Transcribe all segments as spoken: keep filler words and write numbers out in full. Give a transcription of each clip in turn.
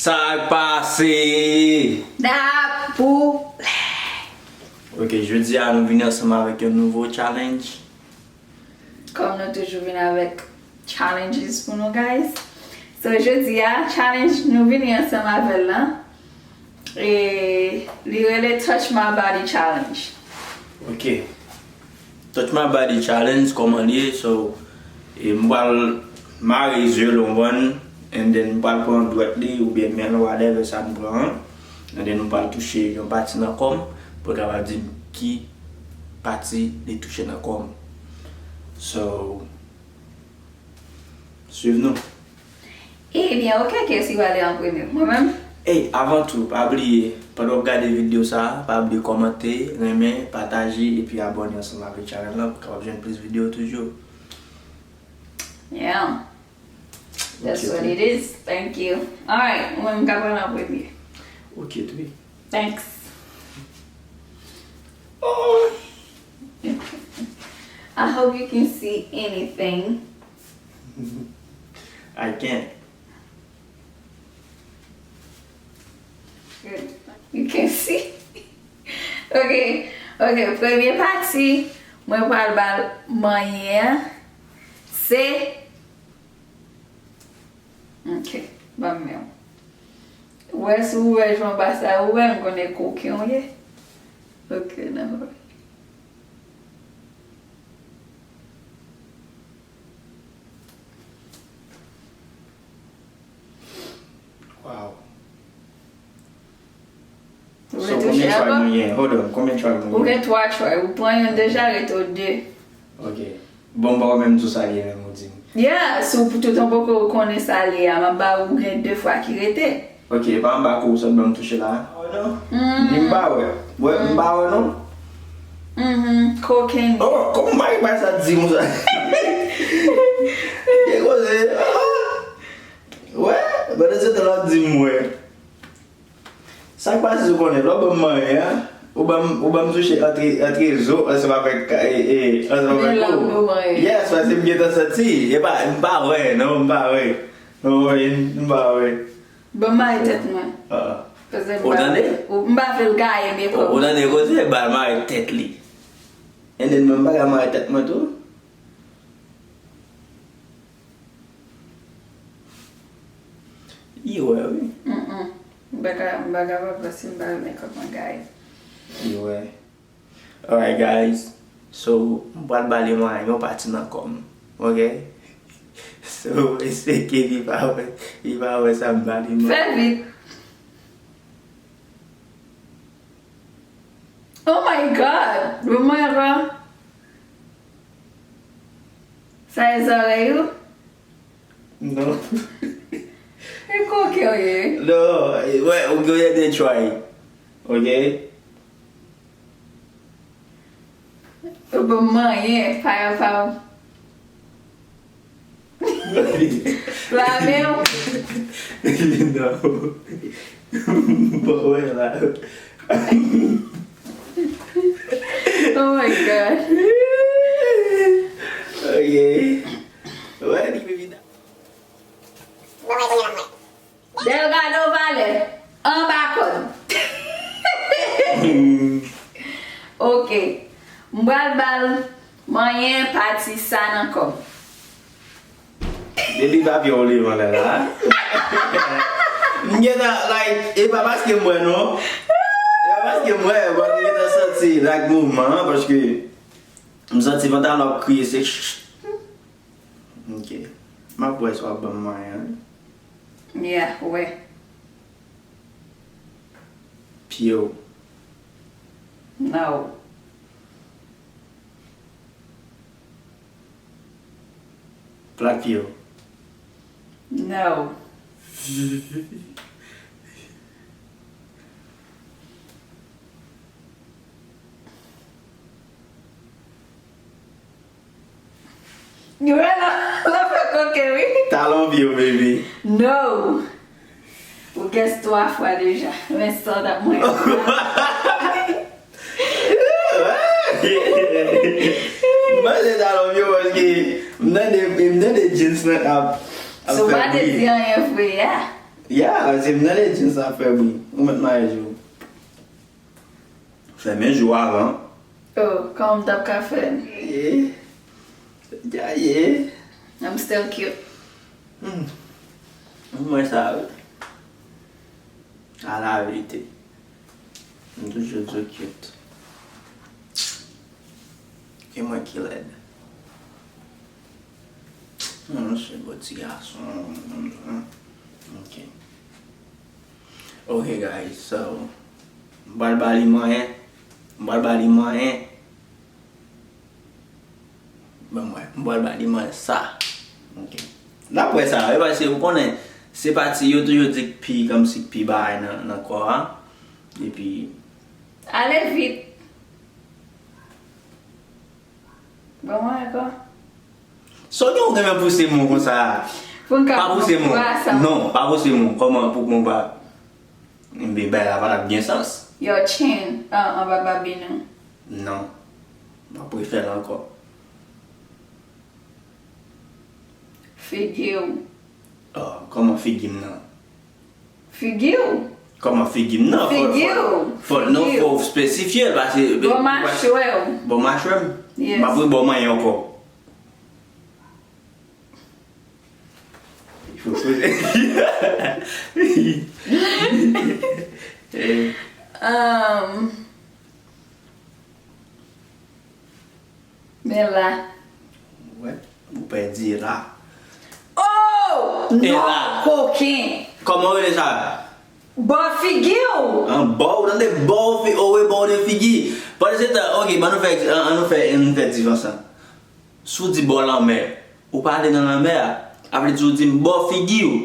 Sa k pase? N ap boule. Ok, jodi a nou vini ansanm avèk yon nouvo challenge. Kòm nou toujou vin avèk challenges pou nou, guys. So, jodi a, challenge nou vini ansanm avè l lan, e li rele Touch My Body Challenge. Ok. Touch My Body Challenge, kòman li ye? So, e, m pral mare zye l, ou konprann, and then m pral pran dwèt li oubyen men l, whatever sa m pran an, and then m pral touche yon pati nan kò m pou l kapab di m ki pati li touche nan kò m. So, swiv nou. Ebyen, ok, kiyès ki prale an premye? Mwen menm? Ey, avan tou, pa bliye, pandan w ap gade videyo sa a, pa bliye kòmante, renmen, pataje, epi abòne ansanm avèk channel lan pou w kapab jwenn plis videyo toujou. Yeah. That's what it is. Thank you. Alright, mwen menm ka prale an premye. Ok, tou. Thanks. Oh. I hope you can see anything. I can't. Good. You can see. Ok, ok, premye pati mwen pral ba l manyen an, se, ok, ban m men w. Ou wè, si w wè jan w pase a, ou wè, m konnen koken w ye. Ok, nan. Wow. Ou vle touche ankò? So, konbyen try mwen gen? Hold on, konbyen try mwen gen? Ou gen twa try. Ou pran youn deja, rete w de. Ok. Bon, m pa wè menm tou sa li ye menm, ou di m. Yeah, si w toutan poko konnen sa li ye a, m ap ba ou, ou gen de fwa ki rete. Ok, pa anba kou w sot ban m touche la. Oh, non. Mm. Ni m pa wè. Wè, m pa wè, non. Mm-hmm. Koken. Oh, kòman m pa sa di konsa? Gen koze. Ah. Wè, pandan se tan l ap di m wè. Sa k pase, ou konnen, lè w ban m manyen an, ou ban m, ou ban m touche antre, antre zo, ansanm avèk, e, e, ansanm avèk kou. Yes, paske m gentan santi. E pa, m pa wè, non, m pa wè. Non, m pa wè. Ban m mare tèt mwen. Ah. Paske m pa vle, m pa vle l gaye mekòp. Ou tande koze, ba l mare tèt li. And then mwen m pa ka mare tèt mwen tou. Li wè, wi. Mm-mm. M pa ka, m pa kapab paske m pa renmen kòman gaye. Li wè. Alright, guys. So, m pral ba li manyen yon pati nan kò m. Ok? So, espere li pa wè, li pa wè sa m ba li manyen. Fè vit. Oh my God! Ban m manyen ankò. Sa e zòrèy ou? Non. E koken w ye? Non, wè, ou gen de try. Ok? Ou ban m manyen, pa, pa. Lame w. Non. Bon, wè la. Oh my God. Ok. Wè, li vin. Delgado Valè, anba kòd. Ok. M pral ba l manyen pati sa nan kò m. Depi papye w leve anlè la. M gentan, like, e pa paske m wè non. E pa paske m wè, but m gentan santi, like, mouvman an, paske m santi pantalon ap kriye, se ch-, ch-, Ok. M ap wè si w ap ban m manyen an. Yeah, wè. Pye w. No. Plat pye w. No. Yo, la, la fè koken, wi. Talon pye w, baby. No. Ou guess twa fwa deja. Men sa w t ap mwen. M panse talon pye w paske m tande, m tande jeans lan ap, ap fè bri. So, pa te di anyen vre a. Ya, se m nan legend sa fè bri. Ou mèt maye je w. Fèmen je w avan. Oh, kòman m t ap ka fè l? Ye. Ya ye. I'm still cute. Hmm. Mwen sa wi. A la verite. M toujou di w cute. E mwen ki lèd. Non, se bon ti gason. Ok. Ok, guys, so, m pral ba li manyen. M pral ba li manyen. Ban mwen, m pral ba li manyen sa. Ok. N ap wè sa, e paske ou konnen, se pati yo toujou di k pi, kòmsi k pi bagay nan, nan kò a. Epi ale vit. Ban mwen ankò. Sonya, ou renmen pouse mo konsa. Pou n ka Pa pouse mo. Pran sa. Non, pa pouse mo. Kòman pou mo pa. Mbe bay la pa t ap gen sans. Your chin, an, anba babin ou. Non. M ap refè l ankò. Figi w. Oh, kòman figi m nan? Figi w. Kòman figi m nan? Fò, Figi fò, w. Fò, non, Figi fò w. W espesifye l, paske Bò machwè w. Bò machwè m? Yes. M ap bò manyen ankò. Fò poze. Eh. Um, Men la. Wè, ou pèdi la. Oh! E Non, la. Koken. Kòman w rele sa? Bò figi w. An bò, ou tande bò fi-, o we bò de figi. Pandan se tan, ok, ban nou fè, an, an nou fè, an nou fè diferans lan. Si w di bò lanmè, ou pa ale nan lanmè a. A vle di ou di m bò figi w.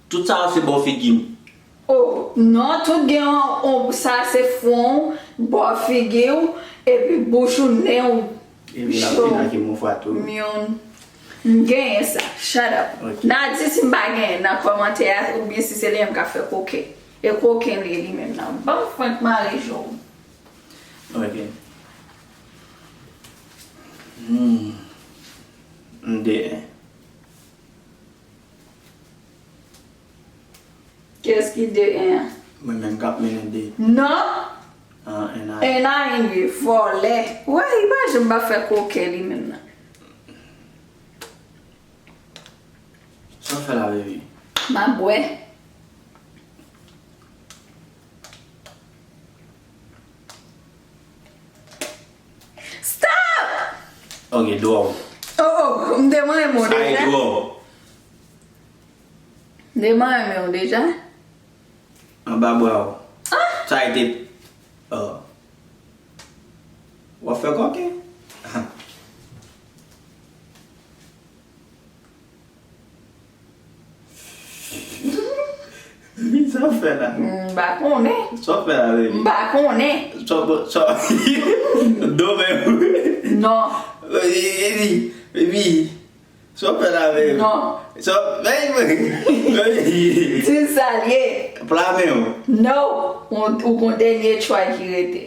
Tout sa yo se bò figi m. Oh, non, tout gen yon, yon, sa se fwon w, bò figi w, epi bouch ou, nen w. Epi l ap cho. Fini ak yon fwa tou. Myon. M genyen sa. Shut up. Ok. N a di si m pa genyen nan kòmantè a, oubyen si se li menm k ap fè koken. E koken li ye li menm nan. Ban m fwenk mare je w. Ok. Hmm. M de en. Kiyès ki de en an? Mwen menm k ap mennen de. Non! Ah, en a en. En a en li, vòlè. Wè, imajin m pa fè koken li menm nan. Sa w fè la, baby? M ap bwè. Stop! Ok, dwòl. Oh, oh, m te manyen men w deja. Sa e dwòl. M te manyen men w deja. Anba bra w. Ah! Sa e te. Oh. W ap fè koken? Sa w fè la? M pa konnen. Sa w fè la, baby? M pa konnen. Sa w, sa w, do men. Non. Baby, baby. Sa w fè la, baby? Non. Sa w, baby. Di m sa l ye. Pla men w. No. Ou, ou gon dènye try ki rete.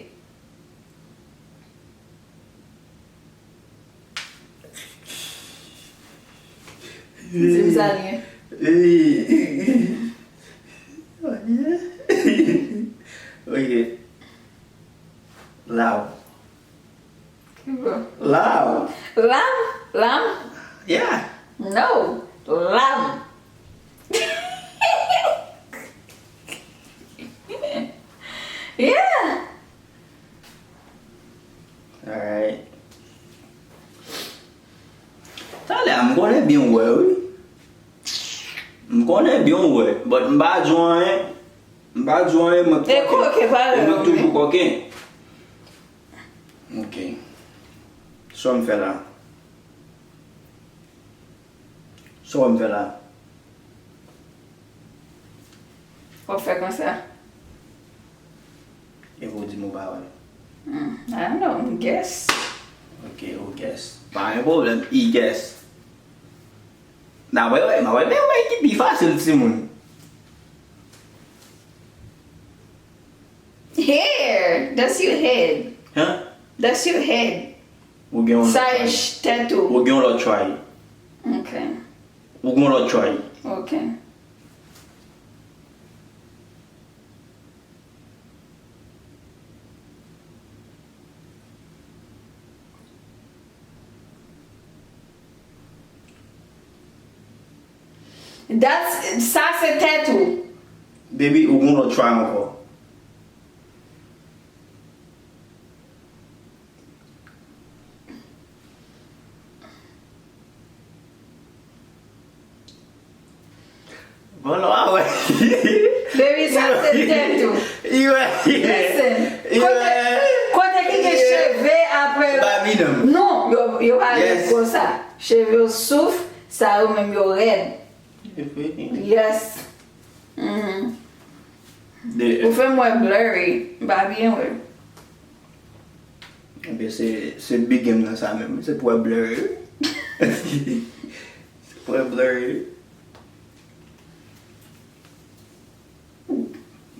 Di m sa l ye. Ok. Law. Ki bò? Law. Lam? Lam? Yeah. No. Lam. Yeah. Alright. Talè a, m konnen byen w wè, wi. M konnen byen w wè, but m pa di w anyen. M pa di w anyen, mwen koken. E koken, pa e mwen toujou koken. Ok. Sa w m fè la? Sa w m fè la? W ap fè konsa? E pou w di m ou pa wè? Hmm, I don't know, m guess. Ok, ou guess. Pa gen pwoblèm, I guess. N a wè, wè, n a wè, men wè ki pi fasil, timoun. Hair! That's your head. Hein? That's your head. Ou gen yon lòt try. Sa e tèt ou. Ou gen yon lòt try. Ok. Ou gen yon lòt try. Ok. That's, sa se tèt ou. Baby, ou gon lòt try ankò. Bon, non, ah ouais. Baby, sa se tèt ou. Listen, kote, kote ki gen cheve apre. Baby, non. Non, yo, yo pa rèd konsa. Cheve yo souf, sa yo menm yo rèd. Yes. Mhm. Ou fè m wè blurry. M pa byen wè. Ebyen, se, se bigem nan sa menm. Se pou wè blurry. Se pou wè blurry.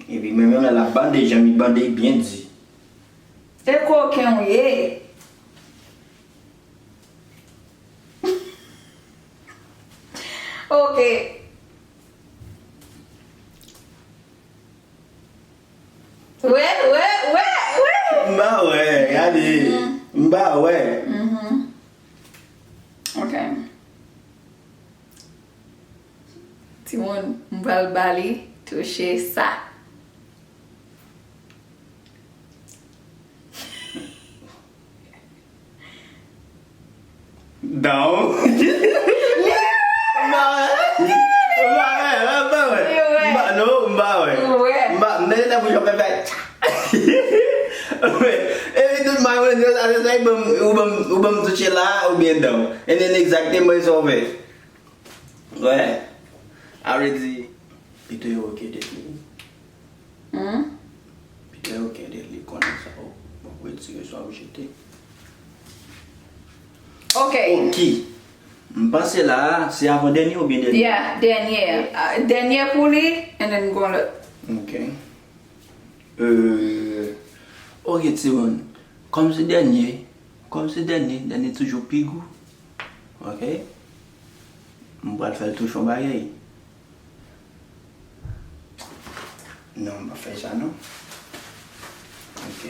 Epi menm yon lè l ap bande, janm li bande byen di. E koken w ye. Ok. Wè, wè, wè, wè. M pa wè, gade. M pa wè. Mhm. Ok. Timoun, m pral ba li touche sa. Down. M pa wè. M pa wè, m pa wè. M pa, non, m pa wè. M pa, m mete nan bouch mwen fè. Epi tout mal mwen di sa, se sa, ou ban m, ou ban m, ou ban m touche la, oubyen down. And then exactement sa w fè. Wè. A vle di, pito yo ok tèt li. Hmm? Pito yo ok tèt li konnen sa w, w ap retire sa w ap jete. Ok. Ok. M panse la a, se avan dènye oubyen dènye? Yeah, dènye. Ah, dènye pou li, and then gon lòt. Ok. Euh, ok, timoun. Kòm se dènye, kòm se dènye, dènye toujou pi gou. Ok? M pral fè l touche yon bagay. Non, m pa fè sa non. Ok.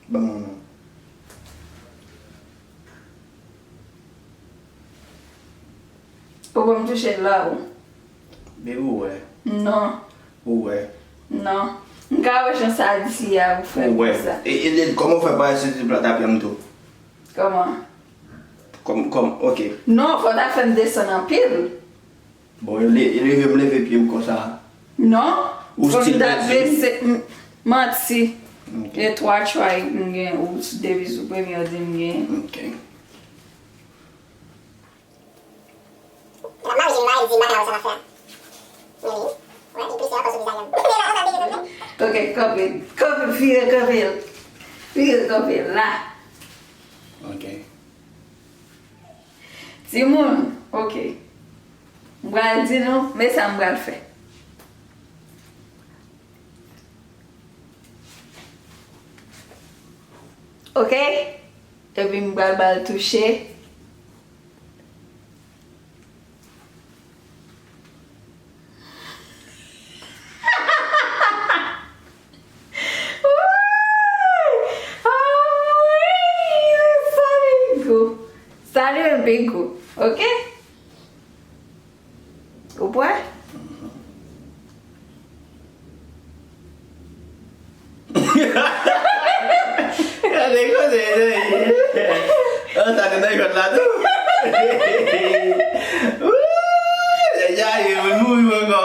Ban mwen non. Ou ban m touche la ou. Baby, ou wè. Non. Ou wè. Non. M ka wè jan sa di a ou fè konsa. E, e, e, kòman w fè pa eseye plat apre m tou? Kòman? Kòm, kòm, ok. Non, fò w ta fè m desann anpil. Bon, e le-, e leve m leve pye m konsa. Non. Ou fò m ta bese, m-, manti. Ok. E twa try m gen, ou deviz ou premye ou di m gen. Ok. Mari Jim la, li di, "Madanm sa va fè." Men li, wè, li plise ankò sou vizaj an. Ok, kanpe, kanpe, vire, kanpe l. Vire, kanpe l la. Ok. Timoun, ok. M pral di nou, men sa m pral fè. Ok? Epi m pral ba l touche. Sa li menm pi gou. Sa li menm pi gou. Ok? Ou prè? Gade koze, gade. An, sa te nan jwèt la tou. Wouy, nèg la ye, moun mouri ankò.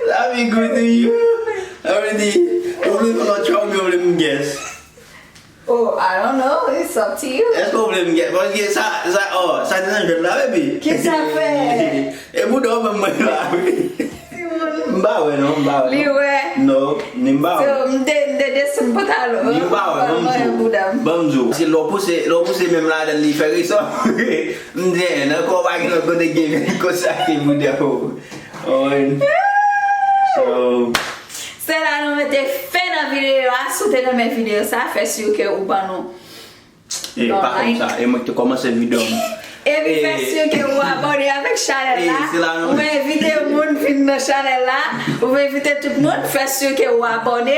Sa pi gou tou, yo. Sa vle di, ou vle fè lòt chwa oubyen ou vle m guess? Oh, I don't know. It's up to you. Èske w vle m gen? Paske sa, sa, oh, sa te nan jwèt la, baby. Ki sa fè? E bouda w ban mwen la, wi. M pa wè, non, m pa wè, non. Li wè. Non, ni m pa wè. So, m de, m de desann pantalon. Ni m pa wè, ban m di w. Ban m di w. Se lè w pouse, lè w pouse menm ladan li fè resa. M di, nan kò w pa gen lòt kote gen konsa ke bouda w. Oh, so. Se la nou mete fen nan videyo a. Si w te renmen videyo sa, fè si ke ou ban nou E, pa konsa, e mwen ki te kòmanse videyo m. Epi fè si ke ou abòne avèk chanèl la. Ou envite moun vin nan chanèl la. Ou envite tout moun, fè si ke ou abòne.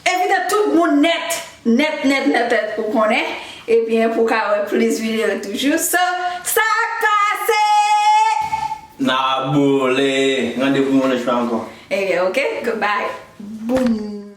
Envite tout moun nèt, nèt, nèt, nèt, nèt, ou konnen. Ebyen, pou w ka wè plis videyo toujou. So, sa k pase? N a boule. Randevou yon lòt fwa ankò. Ebyen, ok. Goodbye. Boom.